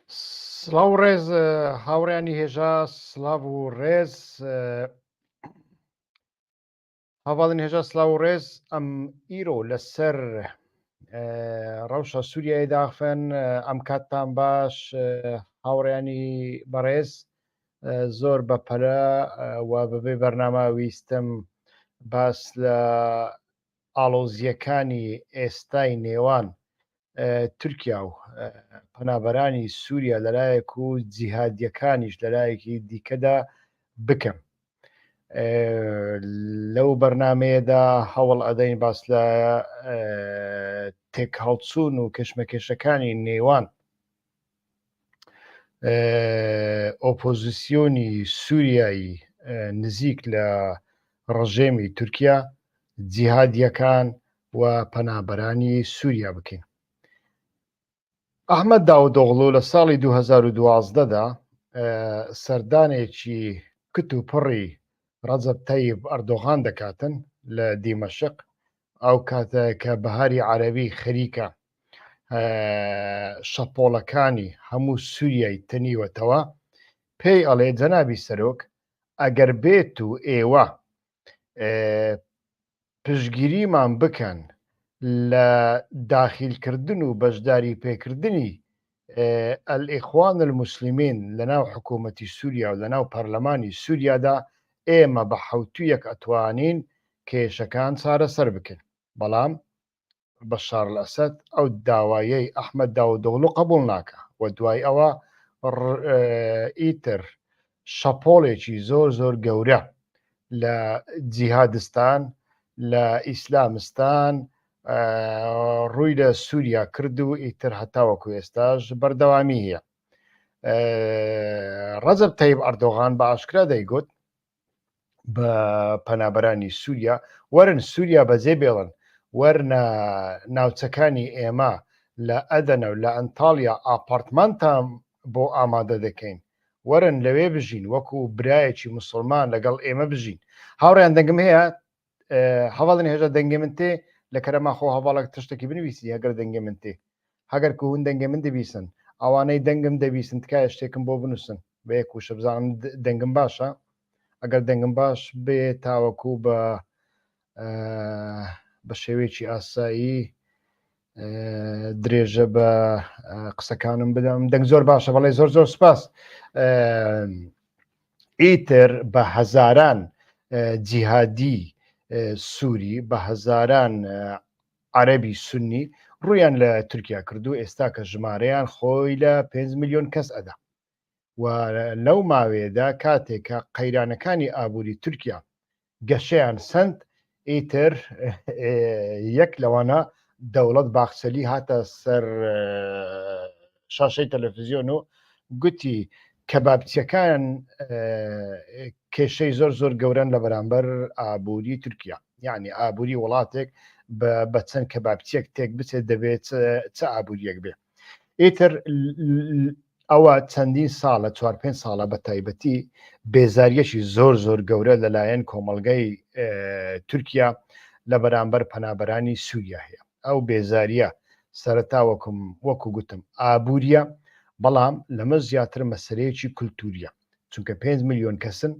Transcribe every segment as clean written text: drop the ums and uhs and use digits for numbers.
سڵاو و ڕێز هاوڕیانی هێژا سڵاو و ڕێز هەواڵن هێژا سڵاو و ڕێز ئەم ئیرۆ لەسەر ڕەوشە سووریای داخن ئەم کاتتان باش هاوڕیانی بەڕێز زۆر بە پەلە و بەبێ بەرنامە ویستم باس لە ئاڵۆزییەکانی ئێستای نێوان تورکیا و پەنابەرانی سووریا لەلایەک و جیهادیەکانیش لەلایەکی دیکەدا بکەم. لەو بەرنمەیەدا هەوڵ ئەدەین باس لە تێکهەڵچوون و کێشمەکێشەکانی نێوان ئۆپۆزیسیۆنی سووریایی نزیک لە ڕژێمی تورکیا، جیهادییەکان و پەنابەرانی سووریا بکەین. ئەحمەد داودئۆغڵو لە ساڵی 2012 دا سەردانێکی کت و پڕی ڕەجەب تەیب ئەردۆغان دەکاتن لە دیمەشق، ئەو کاتە کە بەهاری عەرەبی خەریکە شەپۆڵەکانی هەموو سووریای تەنیوەتەوە، پێی ئەڵێ جەنابی سەرۆک ئەگەر بێت و ئێوە پشتگیریمان بکەن لە داخیلکردن و بەشداری پێکردنی الإخوان المسلمین لەناو حکوومەتی سووریا و لەناو پەرلەمانی سووریادا ئێمە بە حەوتوویەک ئەتوانین کێشەکان چارەسەر بکەین بەڵام بەشار ئەسەد ئەو داوایەی ئەحمەد داودئۆغڵو قبوڵ ناکا و دوای ئەوە ئیتر شەپۆڵێکی زۆر زۆر گەورە لە جیهادستان لە ئیسلامستان ڕووی لە سووریا کرد و ئیتر هەتاوەکو ئێستاش بەردەوامی هەیە ڕەجەب تەیب ئەردۆغان بە ئاشکرا دەیگوت بە پەنابەرانی سووریا وەرن سووریا بەجێ بێڵن وەرنە ناوچەکانی ئێمە لە ئەدەنە و لە ئەنتاڵیا ئاپارتمانتان بۆ ئامادە دەکەین وەرن لەوێ بژین وەکو برایەکی مسلمان لەگەڵ ئێمە بژین هاوڕیان دەنگم هەیە هەواڵن هێژە دەنگێ من تێ لە کەرەما خۆ هەواڵک تشتێکی بنویسی هەگەر دەنگێ من تێ هەگەر کو هون دەنگێ من دەبیسن ئەوانەی دەنگم دەبیسن تکایە شتێکم بۆ بنووسن بە یەک وشە بزانم دەنگم باشە ئەگەر دەنگم باش بێ تاوەکو بە بە شێوەیەکی ئاسایی درێژە بە قسەکانم بدەم دەنگ زۆر باشە بەڵێ زۆر زۆر سپاس ئیتر بە هەزاران جیهادی سووری بە هەزاران عەربی سنی ڕویان لە تورکیا کردو ئێستا کە ژمارەیان خۆی لە 5 میلیۆن کەس ئەدا و لەو ماوەیەدا کاتێک کە قەیرانەکانی ئابووری تورکیا گەشەیان سەند ئیتر یەک لەوانە دەوڵەت باخچەلی هاتە سەر شاشەی تەلەفزیۆن و گوتی کەبابچیەکان کێشەی زۆر زۆر گەورەن لە بەرامبەر ئابووری تورکیا یعنی ئابووری وڵاتێک بە چەند کەبابچیەک تێک بچێت دەبێت چ ئابووریەک بێ ئیتر ئەوە چەندین ساڵە چوار پێنج ساڵە بە تایبەتی بێزاریەکی زۆر زۆر گەورە لەلایەن کۆمەڵگەی تورکیا لە بەرامبەر پەنابەرانی سووریا هەیە ئەو بێزاریە سەرەتا وەکم وەکو گوتم ئابووریە بەڵام لەمە زیاتر مەسەلەیەکی کولتوریە چونکە 5 میلیۆن کەسن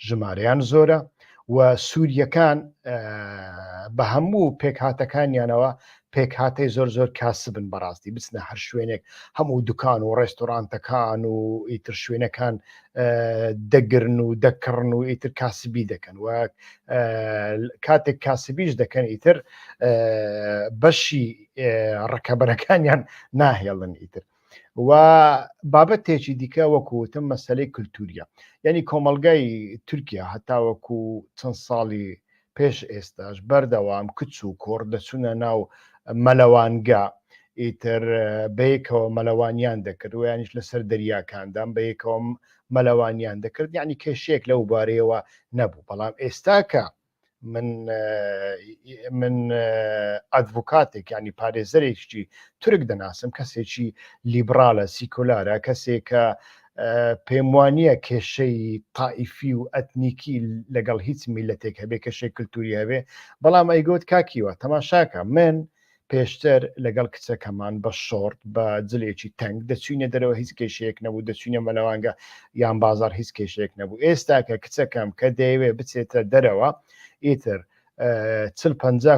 ژمارەیان زۆرە و سووریەکان بە هەموو پێکهاتەکانیانەوە پێکهاتەی زۆر زۆر کاسبن بەڕاستی بچنە هەر شوێنێک هەموو دوکان و ڕێستۆرانتەکان و ئیتر شوێنەکان دەگرن و دەکڕن و ئیتر کاسبی دەکەن و کاتێک کاسبیش دەکەن ئیتر بەشی ڕکەبەرەکانیان ناهێڵن ئیتر و بابەتێکی دیکە وەکو وتم مەسەلەی کلتوریە یعنی کۆمەلگای تورکیا هەتاوەکو چەند ساڵی پێش ئێستاش بەردەوام کچ و کوڕ دەچونە ناو مەلەوانگە ئیتر بەیەکەوە مەلەوانیان دەکرد و یانیش لەسەر دەریاکاندان بەیەکەوە مەلەوانیان دەکرد یعنی کێشەیەک لەو بارەیەوە نەبوو بەڵام ئێستاکە من من ئەدڤوکاتێک ینی پارێزەرێکی تورک دەناسم کەسێکی لیبرالە سیکۆلارە کەسێکە پێم وانە کێشەی تائیفی و ئەتنیکی لەگەڵ هیچ میلەتێک هەبێ کەشێک کللتوری هەبێ بەڵام ئەیگوت کاکیوە تەماشاکە من. پێشتر لەگەڵ کچەکەمان بە شۆرت بە جلێکی تەنگ دەچوینە دەرەوە هیچ کێشەیەک نەبوو دەچوینە مەلەوانگە یان بازار هیچ کێشەیەک نەبوو ئێستا کە کچەکەم کە دەیەوێ بچێتە دەرەوە ئیتر چل پەنجا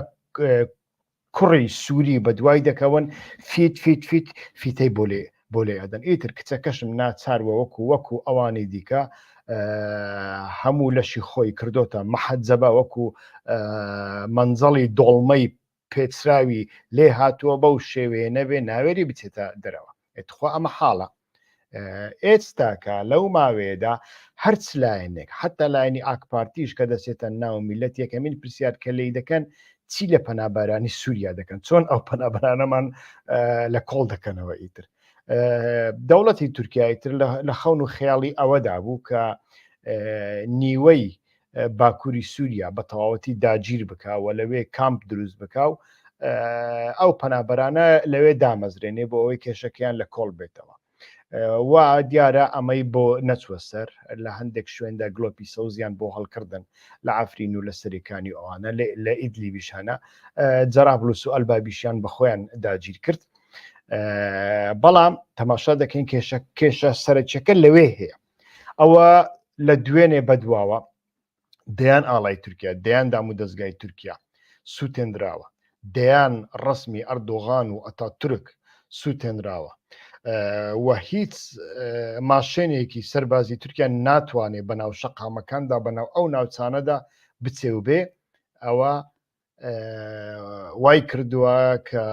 کوڕی سووری بە دوای دەکەون فیت فیت فیت فیتەی بۆ لێ بۆ لێ ئەدەن ئیتر کچەکەشم ناچار وە وەکو وەکو ئەوانی دیکە هەموو لەشی خۆی کردۆتە مەحەجەبە وەکو مەنجەڵی دۆڵمەی پێچراوی لێ هاتووە بەو شێوەیە نەبێ ناوێری بچێتە دەرەوە تخوا ئەمە حاڵە ئێستاکە لەو ماوەیەدا هەرچ لایەنێک حتا لایەنی ئاکپارتیش کە دەچێتە ناو میلەت یەکەمین پرسیار کە لی دەکەن چی لە پەنابەرانی سووریا دەکەن چۆن ئەو پەنابەرانەمان لە کۆڵ دەکەنەوە ئیتر دەوڵەتی تورکیای تر لە خەون و خەیاڵی ئەوەدا بوو کە نیوەی باکووری سووریا بە تەواوەتی داگیر بکا و لەوێ کامپ دروست بکا و ئەو پەنابەرانە لەوێ دامەزرێنێ بۆ ئەوەی کێشەکەیان لە کۆڵ بێتەوە و دیارە ئەمەی بۆ نەچوە سەر لە هەندێک شوێندا گلۆپی سەوزیان بۆ هەڵکردن لە عفرین و لە سەرەکانی ئەوانە لە ئیدلیبیش هەنە جەرابلوس و ئەلبابیشیان بە خۆیان داگیر کرد بەڵام تەماشا دەکەین کێشە کێشە سەرەکیەکە لەوێ هەیە ئەوە لە دوێنێ بەدواوە دەیان ئاڵای تورکیا دەیان دام و دەستگای تورکیا سووتێنراوە دەیان ڕسمی ئەردۆغان و ئەتا تورک سووتێنراوە و هیچ ماشێنێکی سەربازی تورکیا ناتوانێت بەناو شەقامەکاندا بەناو ئەو ناوچانەدا بچێ و بێ ئەوە وای کردووە کە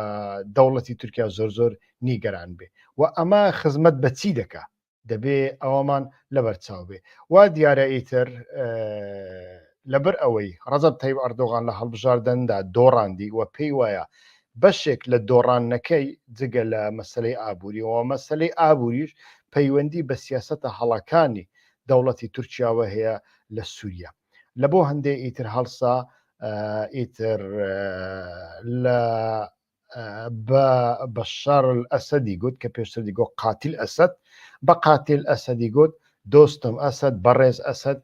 دەوڵەتی تورکیا زۆر زۆر نیگەران بێ و ئەمە خزمەت بە چی دەکا دەبێ ئەوەمان لەبەرچاو بێ وا دیارە ئیتر لەبەر ئەوەی ڕەجەب تەیب ئەردۆغان لە هەڵبژاردندا دۆڕاندی و پێی وایە بەشێک لە دۆڕانەکەی جگە لە مەسلەی ئابووری و مەسلەی ئابووریش پەیوەندی بە سیاسەتە هەڵەکانی دەوڵەتی تورکیاوە هەیە لە سووریا لە بۆ هەندێ ئیتر هەڵسا ئیتر لە بە بەشار ئەسەدی گوت کە پێشتر دیگۆ قاتیل ئەسەد بە قاتیل ئەسەدی گوت دۆستم ئەسەد بەڕێز ئەسەد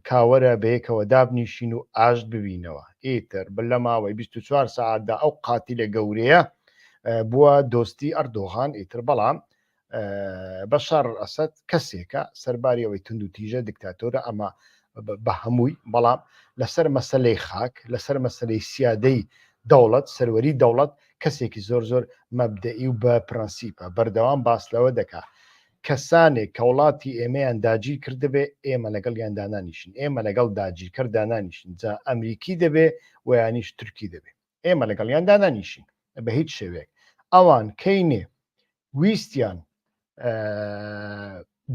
کاوەرە بەیەکەوە دابنیشین و ئاشت ببینەوە ئیتر بە لە ماوەی 24 ساعتدا ئەو قاتیلە گەورەیە بووە دۆستی ئەردۆغان ئیتر بەڵام بەشار ئەسەد کەسێکە سەرباری ئەوەی تونند و تیژە دیکتاتۆرە ئەمە بە هەمووی بەڵام لەسەر مەسلەی خاک لەسەر مەسلەی سیادەی دەوڵەت سەروەری دەوڵەت کەسێکی زۆر زۆر مەبدەئی و بە پرەنسیپە بەردەوام باس لەوە دەکا کەسانێک کە وڵاتی ئێمەیان داگیر کردبێ ئێمە لەگەڵیان دانانیشین ئێمە لەگەڵ داگیرکەر دانانیشین جا ئەمریکی دەبێ ویانیش تورکی دەبێ ئێمە لەگەڵیان دانانیشین بە هیچ شێوەیەک ئەوان کەینێ ویستیان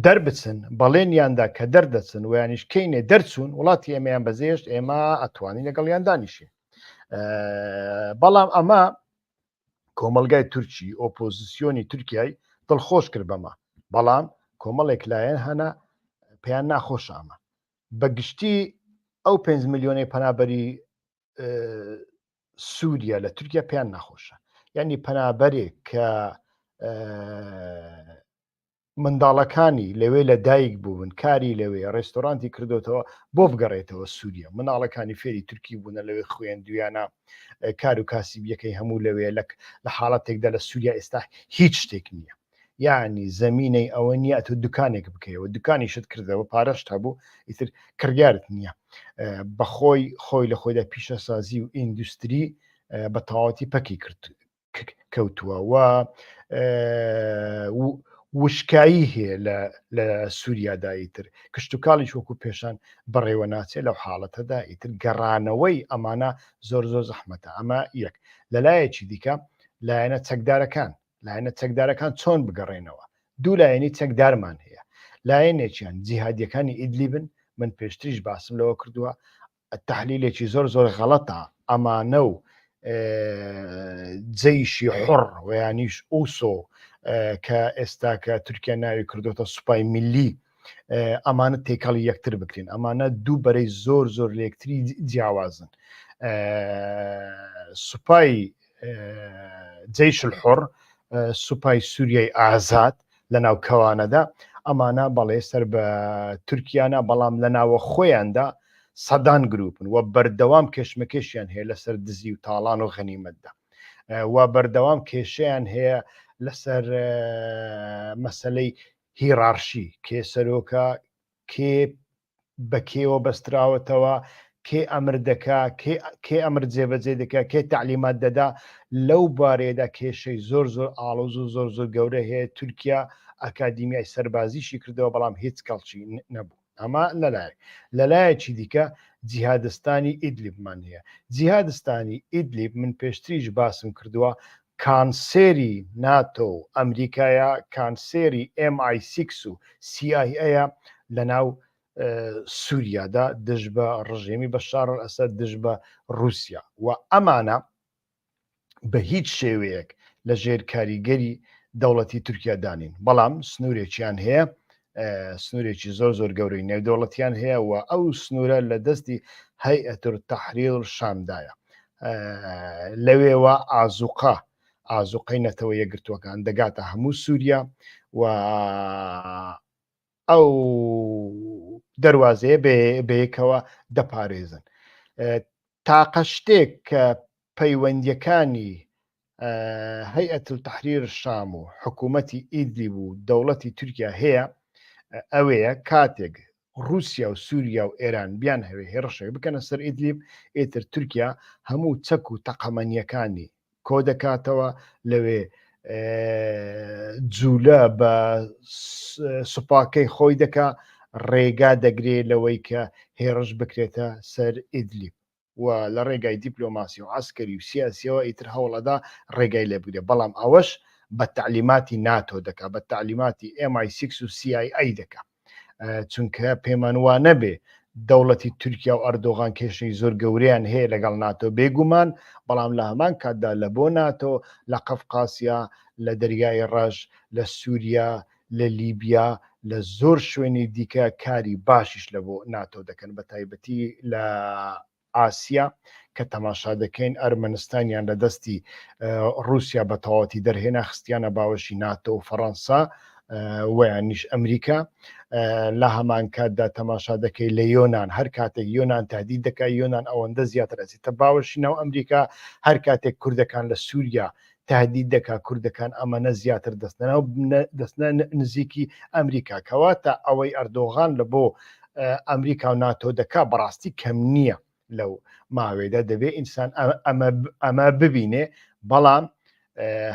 دەربچن بەڵێنیاندا کە دەردەچن ویانیش کەینێ دەرچوون وڵاتی ئێمەیان بەجێهێشت ئێمە ئەتوانین لەگەڵیان دانیشین بەڵام ئەمە کۆمەلگای تورکی ئۆپۆزیسیۆنی تورکیای دڵخۆش کرد بەمە بەڵام کۆمەڵێک لایەن هەنا پێیان ناخۆشە ئەمە بەگشتی ئەو 5 ملیۆنەی پەنابەری سووریا لە تورکیا پێیان ناخۆشە یعنی پەنابەرێک کە منداڵەکانی لەوێ لە دایک بوون کاری لەوێ ڕێستۆرانتی کردوتەوە بۆ بگەڕێتەوە سووریا مناڵەکانی فێری تورکی بوونە لەوێ خوێندویانە کار و کاسیبیەکەی هەموو لەوێ لە لە حاڵەتێکدا لە سووریا ئێستا هیچ شتێک نییە یعنی زمینەی ئەوە نییە ئەتۆ دوکانێک بکەیەوە دوکانیشت کردەوە پارەشت هەبوو ئیتر کڕیارت نییە بەخۆی خۆی لە خۆیدا پیشەسازی و ئیندوستری بە تەواوەتی پەکی کرد کەوتووە و وشکایی هەیە لە سووریادا ئیتر کشتتوکاڵیش وەکو پێشان بەڕێوە ناچێت لەو حاڵەتەدا ئیتر گەڕانەوەی ئەمانە زۆر زۆر زەحمەتە ئەمە یەک لەلایەکی دیکە لایەنە چەکدارەکان لایەنە چەکدارەکان چۆن بگەڕێنەوە؟ دوو لایەنی چەکدارمان هەیە، لایەنێکیان جیهادیەکانی ئیدلیبن، من پێشتریش باسم لەوە کردووە، تەحلیلێکی زۆر زۆر غەڵەتە ئەمانە و جەیشی حوڕ ویانیش ئوسۆ کە ئێستا کە تورکیا ناوی کردوتە سوپای میلی ئەمانە تێکەڵی یەکتر بکرین ئەمانە دوو بەرەی زۆر زۆر لەکتری جیاوازن سوپای جەیش الحڕ سوپای سووریای ئازاد لە ناو کەوانەدا ئەمانە بەڵێ سەر بە تورکیانە بەڵام لە ناوە خۆیاندا سەدان گروپن و بەردەوام کێشمەکێشیان هەیە لەسەر دزی و تاڵان و غەنیمەتدا. و بەردەوام کێشەیان هەیە لەسەر مەسلەی هیرارشی، کێ سەرۆکە، کێ بە کێوە بەستراوەتەوە، کێ ئەمر دەکا، کێ ئەمر جێبەجێ دەکا، کێ تەعلیمات دەدا، لەو بارەیەدا کێشەی زۆر زۆر ئاڵۆز و زۆر زۆر گەورە هەیە، تورکیا ئەکادیمیای سەربازیشی کردەوە بەڵام هیچ کەڵکی نەبوو. ئەمە لەلایەک. لەلایەکی دیکە جیهادستانی ئیدلیبمان هەیە. جیهادستانی ئیدلیب من پێشتریش باسم کردووە کانسێری ناتۆ و ئەمریکایە، کانسێری ئێم ئای سیکس و سی ئای ئەیە لەناو سووریادا دژ بە ڕژێمی بەشار ئەسەد دژ بە رووسیا و ئەمانە بە هیچ شێوەیەک لە ژێر کاریگەری دەوڵەتی تورکیا دانین بەڵام سنوورێکیان هەیە سنوورێکی زۆر زۆر گەورەی نێودەوڵەتیان هەیە و ئەو سنوورە لە دەستی هەیئەتور تەحریر شامدایە لەوێوە ئازوقە ئازوقەی نەتەوە یەکگرتووەکان دەگاتە هەموو سووریا و ئەو دەروازەیە بەیەکەوە دەپارێزن تاقە شتێک کە پەیوەندیەکانی هەیئەت تەحریر شام و حکوومەتی ئیدلیب و دەوڵەتی تورکیا هەیە ئەوەیە کاتێک رووسیا و سووریا و ئێران بیان هەوێ هێڕشێک بکەنە سەر ئیدلیب ئیتر تورکیا هەموو چەک و تەقەمەنیەکانی کۆ دەکاتەوە لەوێ جوولە بە سوپاکەی خۆی دەکا ڕێگا دەگرێ لەوەی کە هێڕش بکرێتە سەر ئیدلیب و لە ڕێگای دیپلۆماسی و عسکەری و سیاسیەوە ئیتر هەوڵەدا ڕێگای لێ بگرێ بەڵام ئەوەش بە تەعلیماتی ناتۆ دەکا بە تەعلیماتی MI6 و CIA دەکا چونکە پێمان وا نەبێ دەوڵەتی تورکیا و ئەردۆغان کێشەی زۆر گەورەیان هەیە لەگەڵ ناتۆ بێگومان بەڵام لە هەمان کاتدا لە بۆ ناتۆ لە قەفقاسیا لە دەریای ڕەش لە سووریا لە لیبیا لە زۆر شوێنی دیکە کاری باشیش لە بۆ ناتۆ دەکەن بە تایبەتی لە ئاسیا کە تەماشا دەکەین ئەرمەنستانیان لە دەستی ڕووسیا بە تەواوەتی دەرهێنا خستیانە باوەشی ناتۆ و فەڕەنسا ویانیش ئەمریکا لە هەمان کاتدا تەماشا دەکەی لە یۆناان هەر کاتێک یۆناان تهدید دەکات یۆناان ئەوەندە زیاتر ئەچێتە باوەشی ناو ئەمریکا هەر کاتێک کوردەکان لە سووریا تهدید دەکا کوردەکان ئەمەنە زیاتر دەستنەناو دەستنە نزیکی ئەمریکا کەواتە ئەوەی ئەردۆغان لە بۆ ئەمریکا و ناتۆ دەکا بەڕاستی کەم نییە لەو ماوەیەدا دەبێ ئینسان ئەمە ببینێ بەڵام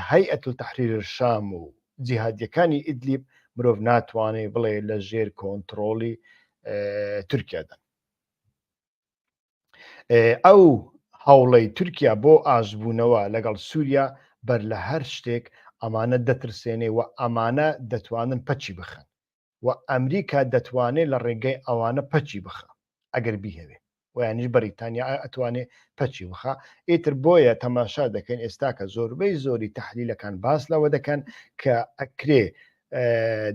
هەیئەت تەحریر شام و جیهادیەکانی ئیدلیب مرۆڤ ناتوانێت بڵێ لە ژێر کۆنتترۆلی تورکیادا ئەو هەوڵەی تورکیا بۆ ئاشتبوونەوە لەگەڵ سووریا بەر لە هەر شتێک ئەمانە دەترسێنێ و ئەمانە دەتوانن پەکی بخەن و ئەمریکا دەتوانێ لە ڕێگەی ئەوانە پەکی بخا ئەگەر بیهەوێ و یانیش بەریتانیا ئەتوانێ پەکی بخا ئیتر بۆیە تەماشا دەکەین ئێستا کە زۆربەی زۆری تەحلیلەکان باس لەوە دەکەن کە ئەکرێ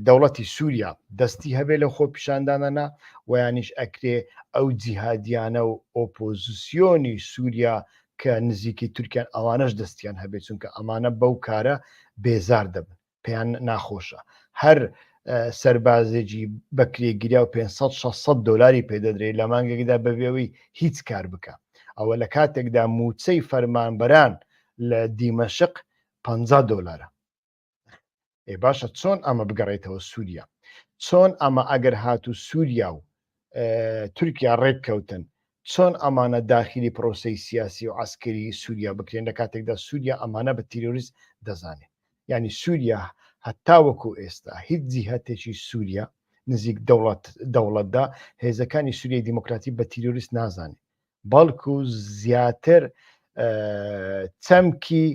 دەوڵەتی سووریا دەستی هەبێ لە خۆپیشاندانەنا ویانیش ئەکرێ ئەو جیهادیانە و ئۆپۆزیسیۆنی سووریا کە نزیکی تورکیان ئەوانەش دەستیان هەبێت چونکە ئەمانە بەو کارە بێزار دەبن پێیان ناخۆشە هەر سەربازێکی بەکرێگیرا و 500 600 دلاری پێدەدرێت لە مانگێکدا بەبێەوەی هیچ کار بکە ئەوە لە کاتێکدا موچەی فەرمانبەران لە دیمەشق 50 دلارە ئێ باشە چۆن ئەمە بگەڕێتەوە سووریا چۆن ئەمە ئەگەر هاتوو سووریا و تورکیا ڕێک کەوتن چۆن ئەمانە داخلی پرۆسی سیاسی و عسکری سووریا بکرێن لە کاتێکدا سووریا ئەمانە بە تیرۆریست دەزانێت یعنی سووریا هەتا وەکو ئێستا هیچ جیهتێکی سووریا نزیک دەوڵەت دەوڵەتدا هێزەکانی سووریای دیموکراتی بە تیرۆریست نازانێت بەڵکو زیاتر چەمکی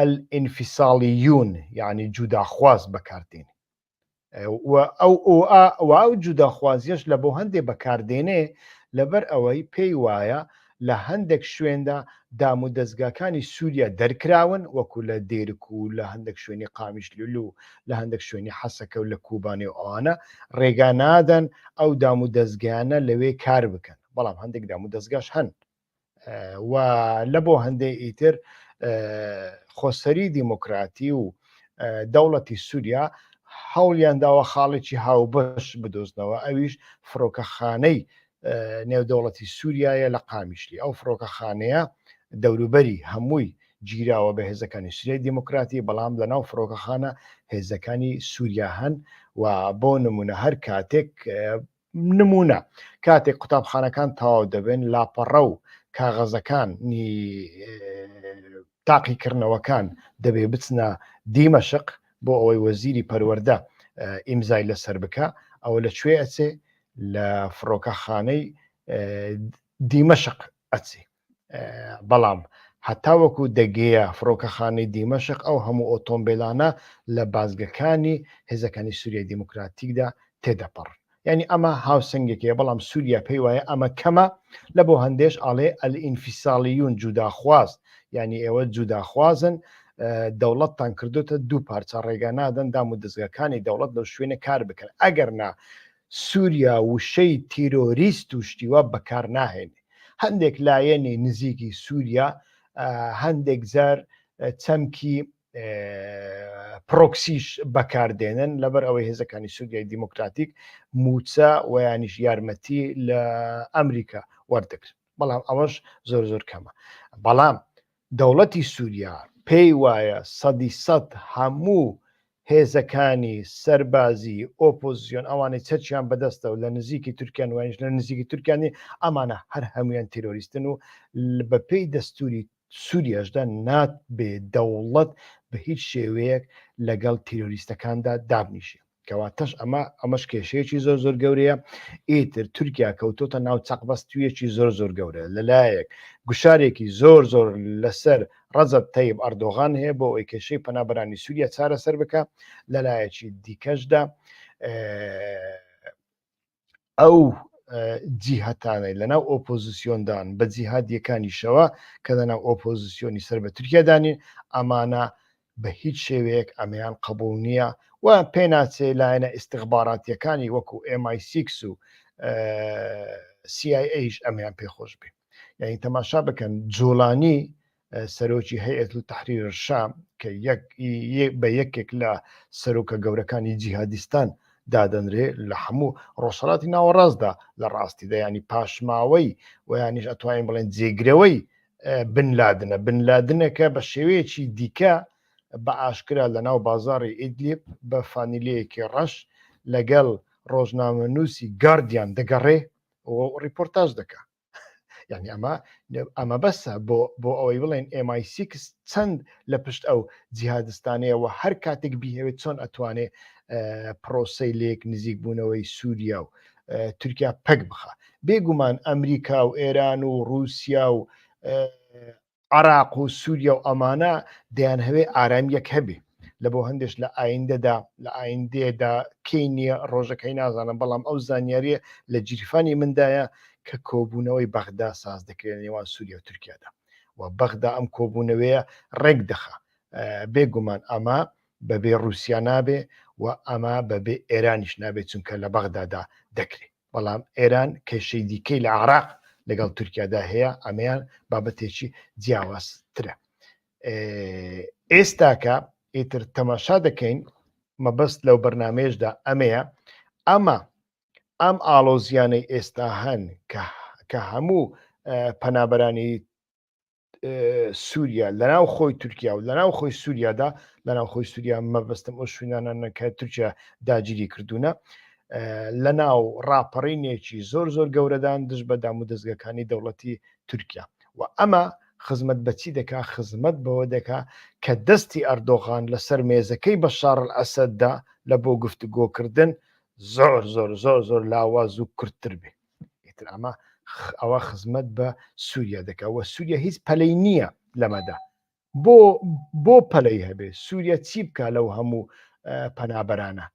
الانفصالیون یعنی جوداخواز بەکاردێنێ ئەو ئەو جوداخوازیەش لە بۆ هەندێ بەکاردێنێ لەبەر ئەوەی پێی وایە لە هەندێک شوێندا دام و دەستگاکانی سووریا دەرکراون وەکو لە دێرک و لە هەندێک شوێنی قامیشلو و لە هەندێک شوێنی حەسەکە و لە کوبانی و ئەوانە ڕێگا نادەن ئەو دام و دەستگایانە لەوێ کار بکەن بەڵام هەندێک دام و دەستگاش هەن و لە بۆ هەندێک ئیتر خۆسەری دیموکراتی و دەوڵەتی سووریا هەوڵیان داوە خاڵێکی هاوبەش بدۆزنەوە ئەویش فڕۆکەخانەی نێودەوڵەتی سووریایە لە قامیشلی ئەو فڕۆکەخانەیە دەوروبەری هەمووی. گیراوە بە هێزەکانی سوریای دیموکراتی، بەڵام لەناو فڕۆکەخانە هێزەکانی سوریا هەن و بۆ نمونە هەر کاتێک نمونە کاتێک قوتابخانەکان تەواو دەبن لاپەڕە و کاغەزەکانی تاقیکردنەوەکان دەبێ بچنە دیمەشق بۆ ئەوەی وەزیری پەروەردە ئیمزای لەسەر بکە ئەوە لە کوێ ئەچێ لە فڕۆکەخانەی دیمەشق ئەچێ بەڵام هەتاوەکو دەگەیە فڕۆکەخانەی دیمەشق ئەو هەموو ئۆتۆمبیلانە لە بازگەکانی هێزەکانی سووریای دیموکراتیکدا تێدەپەڕن یعنی ئەمە هاوسەنگێکەیە بەڵام سووریا پێی وایە ئەمە کەمە لە بۆ هەندێش ئاڵێ الانفصالیون جوداخواز یعنی ئێوە جوداخوازن دەوڵەتتان کردوتە دوو پارچە ڕێگا نادەن دام و دەزگاکانی دەوڵەت لەو شوێنە کار بکەن ئەگەر نا سووریا وشەی تیرۆریست و شتیوا بەکار ناهێنێ هەندێک لایەنی نزیکی سووریا هەندێک جار چەمکی پرۆکسیش بەکاردێنن لەبەر ئەوەی هێزەکانی سووریای دیموکراتیک موچە ویانیش یارمەتی لە ئەمریکا وەردەگرن بەڵام ئەوەش زۆر زۆر کەمە بەڵام دەوڵەتی سووریا پێی وایە سەدی سەد هەموو هێزەکانی سەربازی ئۆپۆزیسیۆن ئەوانەی چەکیان بەدەستە و لە نزیکی تورکیان وانیش لە نزیکی تورکیانی ئەمانە هەر هەمویان تیرۆریستن و بەپێی دەستوری سوریاشدا نابێ دەوڵەت بە هیچ شێوەیەک لەگەڵ تیرۆریستەکاندا دابنیشێ کەواتەش ئەمە ئەمەش کێشەیەکی زۆر زۆر گەورەیە ئیتر تورکیا کەوتۆتە ناو چەقبەستویەکی زۆر زۆر گەورە لەلایەک گوشارێکی زۆر زۆر لەسەر ڕەجەب تەیب ئەردۆغان هەیە بۆ ئەوەی کێشەی پەنابەرانی سووریا چارەسەر بکە لەلایەکی دیکەشدا ئەو جیهەتانەی لەناو ئۆپۆزیسیۆندان بە جیهادیەکانیشەوە کە لەناو ئۆپۆزیسیۆنی سەر بە تورکیادانی ئەمانە بە هیچ شێوەیەک ئەمەیان قبول نییە و پێناچێ لایەنە ئیستخباراتیەکانی وەکو MI6 و CIAش ئەمەیان پێخۆش بێ یعنی تەماشا بکەن جۆلانی سەرۆکی هەیئەت تەحریر شام کە یەک بە یەکێک لە سەرۆکە گەورەکانی جیهادیستان دادەنرێ لە هەموو ڕۆژهەڵاتی ناوەڕاستدا لە ڕاستیدا ینی پاشماوەی و یانیش ئەتوانین بڵێن جێگرەوەی بن لادنە بن لادنەکە بە شێوەیەکی دیکە بە ئاشکرا لە ناو بازاری ئیدلیب بە فانیلەیەکی ڕەش لەگەڵ ڕۆژنامەنووسی گاردیان دەگەڕێ و ڕیپۆرتاژ دەکا یعنی ئەمە ئەمە بەسە بۆ بۆ ئەوەی بڵێن MI6 چەند لە پشت ئەو جیهادستانەیەوە هەر کاتێک بیهەوێت چۆن ئەتوانێ پرۆسەی لێک نزیک بوونەوەی سووریا و تورکیا پەک بخە بێگومان ئەمریکا و ئێران و رووسیا و عراق و سووریا و ئەمانە دەیانهەوێ ئارامیەک هەبێ لە بۆ هەندێش لە ئایندەدا لە ئایندەیەدا کەی نییە ڕۆژەکەی نازانم بەڵام ئەو زانیاریە لە گیرفانی مندایە کە کۆبوونەوەی بەغدا ساز دەکرێت نێوان سووریا و تورکیادا و بەغدا ئەم کۆبوونەوەیە ڕێک دەخا بێگومان ئەمە بەبێ رووسیا نابێ و ئەمە بەبێ ئێرانیش نابێت چونکە لە بەغدادا دەکرێت بەڵام ئێران کێشەی دیکەی لە عراق لەگەڵ تورکیادا هەیە ئەمەیان بابەتێکی جیاوازترە ئێستاکە ئیتر تەماشا دەکەین مەبەست لەو بەرنمەیەشدا ئەمەیە ئەمە ئەم ئاڵۆزیانەی ئێستا هەن کە هەموو پەنابەرانی سووریا لەناو خۆی تورکیا و لەناو خۆی سووریادا لەناو خۆی سووریا مەبەستم ئەو شوێنانە کە تورکیا داگیری کردوونە لە ناو ڕاپەڕینێکی زۆر زۆر گەورەدان دژ بە دام و دەستگەکانی دەوڵەتی تورکیا و ئەمە خزمەت بەچی دەکا خزمەت بەوە دەکا کە دەستی ئەردۆغان لەسەر مێزەکەی بەشار ئەسەددا لە بۆ گفتوگۆکردن زۆر زۆر زۆر زۆر لاواز و کورتتر بێ ئیتر ئەمە ئەوە خزمەت بە سووریا دەکا و سووریا هیچ پەلەی نییە لەمەدا بۆ بۆ پەلەی هەبێ سووریا چی بکە لەو هەموو پەنابەرانە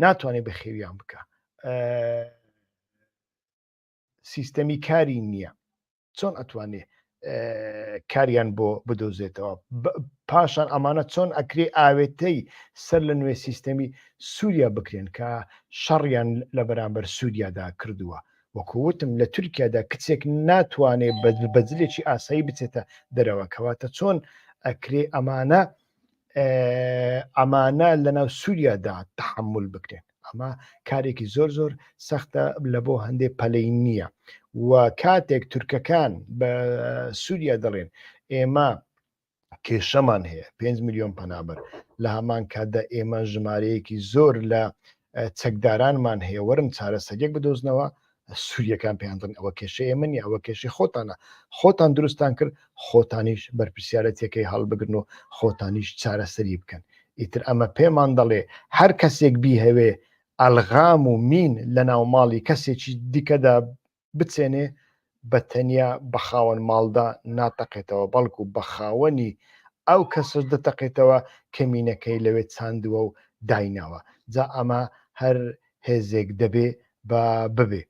ناتوانێت بەخێویان بکە سیستەمی کاری نییە چۆن ئەتوانێ کاریان بۆ بدۆزێتەوە پاشان ئەمانە چۆن ئەکرێ ئاوێتەی سەر لە نوێ سیستەمی سووریا بکرێن کە شەڕیان لە بەرامبەر سووریادا کردووە وەکووتم لە تورکیادا کچێک ناتوانێت بەجلێکی ئاسایی بچێتە دەرەوە کەواتە چۆن ئەکرێ ئەمانە ئەمانە لەناو سووریادا تحمل بکرێن ئەمە کارێکی زۆر زۆر سەختە لە بۆ هەندێک پەلەی نییە و کاتێک تورکەکان بە سووریا دەڵێن ئێمە کێشەمان هەیە 5 میلیۆن پەنابەر لە هەمان کاتدا ئێمە ژمارەیەکی زۆر لە چەکدارانمان هەیە وەرن چارەسەریەک بدۆزنەوە سووریەکان پێیان دەڵێن ئەوە کێشەی ئێمە نیە ئەوە کێشەی خۆتانە خۆتان دروستان کرد خۆتانیش بەرپرسیارەتیەکەی هەڵبگرن و خۆتانیش چارەسەری بکەن ئیتر ئەمە پێمان دەڵێ هەر کەسێک بیهەوێ ئەلغام و مین لە ناو ماڵی کەسێکی دیکەدا بچێنێ بە تەنیا بە خاوەن ماڵدا ناتەقێتەوە بەڵکو بە خاوەنی ئەو کەسەش دەتەقێتەوە کە مینەکەی لەوێ چاندووە و دایناوە جا ئەمە هەر هێزێک دەبێ بە ببێ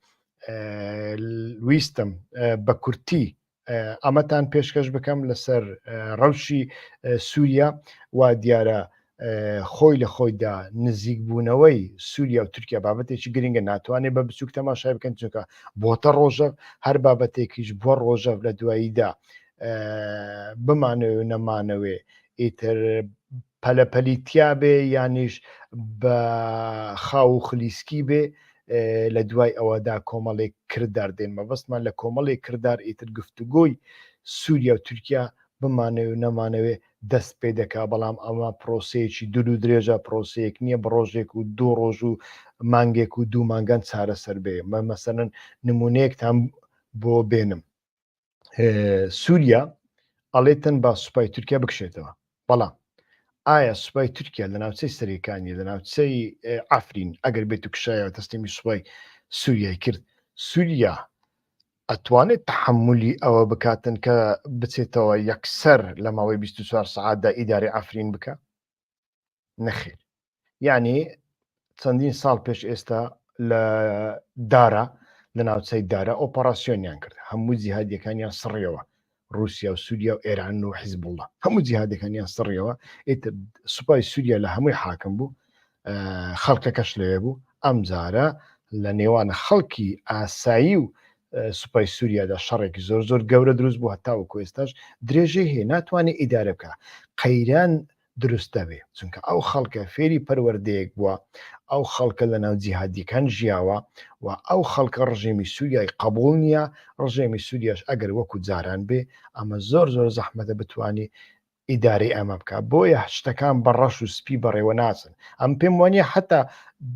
ویستم بە کورتی ئەمەتان پێشکەش بکەم لەسەر ڕەوشی سووریا و دیارە خۆی لە خۆیدا نزیکبوونەوەی سووریا و تورکیا بابەتێکی گرنگە ناتوانێت بە بچووک تەماشای بکەن چونکە بۆتە ڕۆژەڤ هەر بابەتێکیش بۆ ڕۆژەڤ لە دواییدا بمانەوێ و نەمانەوێ ئیتر پەلەپەلی تیا بێ یانیش بە خاو و خلیسکی بێ لە دوای ئەوەدا کۆمەڵێک کردار دێن مەبەستمان لە کۆمەڵێک کردار ئیتر گفتوگۆی سووریا و تورکیا بمانەوێ و نەمانەوێ دەست پێ دەکا بەڵام ئەمە پرۆسەیەکی دوور و درێژە پرۆسەیەک نییە بە ڕۆژێک و دوو ڕۆژ و مانگێک و دوو مانگان چارەسەر بێ مەسەلەن نمونەیەکتان بۆ بێنم سووریا ئەڵێتن با سوپای تورکیا بکشێتەوە بەڵام ئایا سوپای تورکیا لە ناوچەی سەرێکانی لە ناوچەی ئەفرین ئەگەر بێت و کشایەوە تەسلیمی سوپای سووریای کرد سووریا ئەتوانێت تەحەمولی ئەوە بکاتن کە بچێتەوە یەکسەر لە ماوەی 24 سەعاتدا ئیدارەی عەفرین بکە؟ نەخێر یعنی چەندین ساڵ پێش ئێستا لە دارا لە ناوچەی دارا ئۆپەراسیۆنیان کرد هەموو جیهادیەکانیان سڕیەوە رووسیا و سووریا و ئێران و حیزبوڵڵا هەموو جیهادەکانیان سڕیەوە ئیتر سوپای سووریا لە هەمووی حاکم بوو خەڵکەکەش لەوێ بوو ئەمجارە لە نێوان خەڵکی ئاسایی و سوپای سووریادا شەڕێکی زۆر زۆر گەورە دروست بوو هەتاوەکو ئێستاش درێژەی هەیە ناتوانێت ئیدارە بکە قەیران دروست دەبێ چونکە ئەو خەڵکە فێری پەروەردەیەک بووە ئەو خەڵکە لە ناو جیهادیەکان ژیاوە و ئەو خەڵکە ڕژێمی سووریای قبول نییە ڕژێمی سووریاش ئەگەر وەکو جاران بێ ئەمە زۆر زۆر زەحمەتە بتانی ئیدارەی ئەمە بکە بۆیە شتەکان بە ڕەش و سپی بەڕێوە ناچن ئەم پێم وانە حتا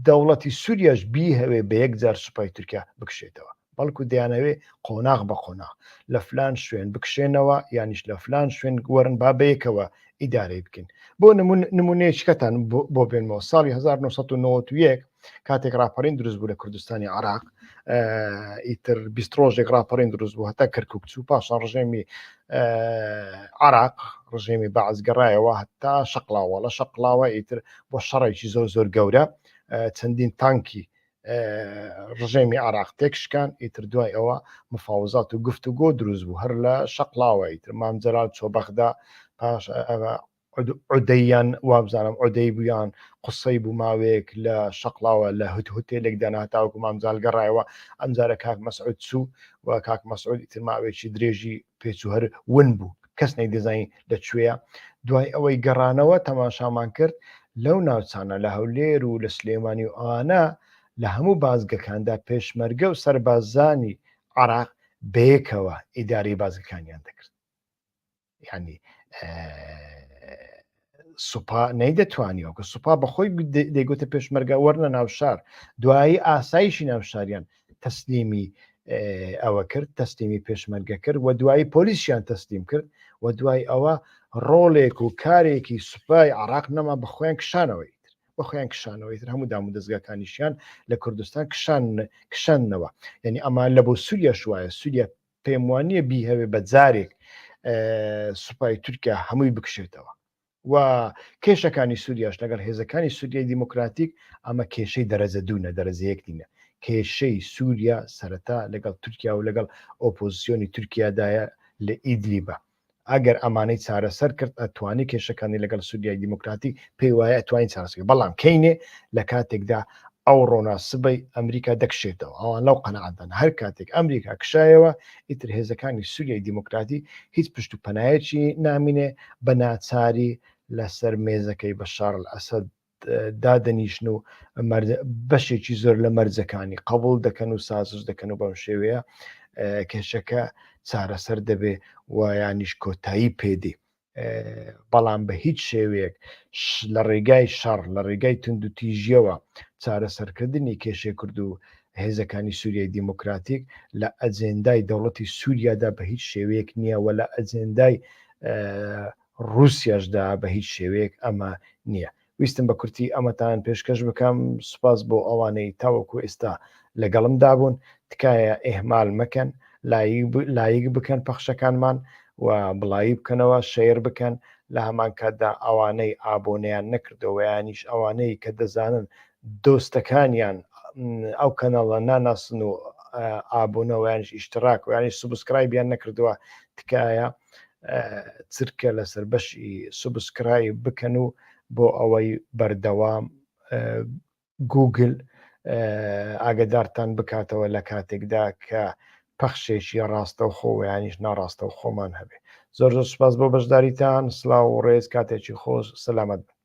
دەوڵەتی سووریاش بیهەوێ بە یەکجار سوپای تورکیا بکشێتەوە بەڵکو دەیانەوێ قۆناغ بە قۆناغ لە فلان شوێن بکشێنەوە یانیش لە فلان شوێن وەرن با بەیەکەوە ئیدارەی بکەین بۆ نمونەیەکەتان بۆ بێنمەوە ساڵی 1991 کاتێک ڕاپەڕین دروست بوو لە کوردستانی عراق ئیتر 20 ڕۆژێک ڕاپەڕین دروست بوو هەتا کەرکک چوو پاشان ڕژێمی عراق ڕژێمی بەعس گەڕایەوە هەتا شەقلاوە لە شەقلاوە ئیتر بۆ شەڕێکی زۆر زۆر گەورە چەندین تانکی ڕژێمی عراق تێکشکان ئیتر دوای ئەوە مفاوزات و گفتوگۆ دروست بوو هەر لە شەقلاوە ئیتر مام جەلال چۆ بەغدا پاش عودەیان وابزانم عودەی بوویان قسەی بوو ماوەیەک لە شەقلاوە لە هوت هوتێلێک دانا هەتاوەکو مام جەلال گەڕایەوە ئەمجارە کاک مەسعود چوو و کاک مەسعود ئیتر ماوەیەکی درێژی پێچوو هەر ون بوو کەس نەیدەزانی لە کوێیە دوای ئەوەی گەڕانەوە تەماشامان کرد لەو ناوچانە لە هەولێر و لە سلێمانی و ئەوانە لە هەموو بازگەکاندا پێشمەرگە و سەربازانی عراق بەیەکەوە ئیدارەی بازگەکانیان دەکرد یعنی سوپا نەیدەتوانیەوە کە سوپا بەخۆی دەیگوتە پێشمەرگە وەرنە ناوشار دوایی ئاسایشی ناوشاریان تەسلیمی ئەوە کرد تەسلیمی پێشمەرگە کرد و دوایی پۆلیسیان تەسلیم کرد و دوای ئەوە ڕۆڵێک و کارێکی سوپای عراق نەما بە خۆیان کشانەوەی تر بە خۆیان کشانەوەی تر هەموو دام و دەستگاکانیشیان لە کوردستان کشان کشاندنەوە یعنی ئەمە لە بۆ سووریا شوایە سووریا پێم وانە بیهەوێ بە جارێک سوپای تورکیا هەمووی بکشێتەوە و کێشەکانی سووریاش لەگەڵ هێزەکانی سووریای دیموکراتیک ئەمە کێشەی دەرەجە دوونە دەرەجە یەک نینە کێشەی سووریا سەرەتا لەگەڵ تورکیا و لەگەڵ ئۆپۆزیسیۆنی تورکیادایە لە ئیدلیبە ئەگەر ئەمانەی چارەسەر کرد ئەتوانی کێشەکانی لەگەڵ سووریای دیموکراتی پێی وایە ئەتوانی چارەسەر بەڵام کەینێ لە کاتێکدا ئەوڕۆ نا سبەی ئەمریکا دەکشێتەوە ئەوان لەو قەناعەتدان هەر کاتێک ئەمریکا کشایەوە ئیتر هێزەکانی سووریای دیموکراتی هیچ پشت و پەنایەکی نامینێ بە ناچاری لەسەر مێزەکەی بەشار ئەسەد دادەنیشن و بەشێکی زۆر لە مەرجەکانی قبول دەکەن و سازش دەکەن و بەم شێوەیە کێشەکە چارەسەر دەبێ و یانیش کۆتایی پێدی. بەڵام بە هیچ شێوەیەک لە ڕێگای شەڕ، لە ڕێگای توندوتیژیەوە چارەسەرکردنی کێشەی کورد و هێزەکانی سوریای دیموکراتیک لە ئەجێندای دەوڵەتی سوریادا بە هیچ شێوەیەک نییە و لە ئەجێندای ڕووسیاشدا بە هیچ شێوەیەک ئەمە نییە. ویستم بە کورتی ئەمەتان پێشکەش بکەم، سوپاس بۆ ئەوانەی تاوەکو ئێستا لەگەڵمدا بوون، تکایە ئیهمال مەکەن، لایک بکەن پەخشەکانمان و بڵاوی بکەنەوە، share بکەن، لە هەمان کاتدا ئەوانەی ئابۆنەیان نەکردەوە یانیش ئەوانەی کە دەزانن دۆستەکانیان ئەو کەناڵە ناناسن و ئابۆنە و یانیش ئیشتراک و یانیش subscribe یان نەکردووە تکایە چرکە لەسەر بەشی subscribe بکەن و بۆ ئەوەی بەردەوام گوگل ئاگدارتان بکاتەوە لە کاتێکدا کە پەخشێکی ڕاستەوخۆ و یانیش ناڕاستەوخۆمان هەبێ. زۆر زۆر سوپاس بۆ بەشداریتان. سلاو و ڕێز، کاتێکی خۆش، سەلامەت بن.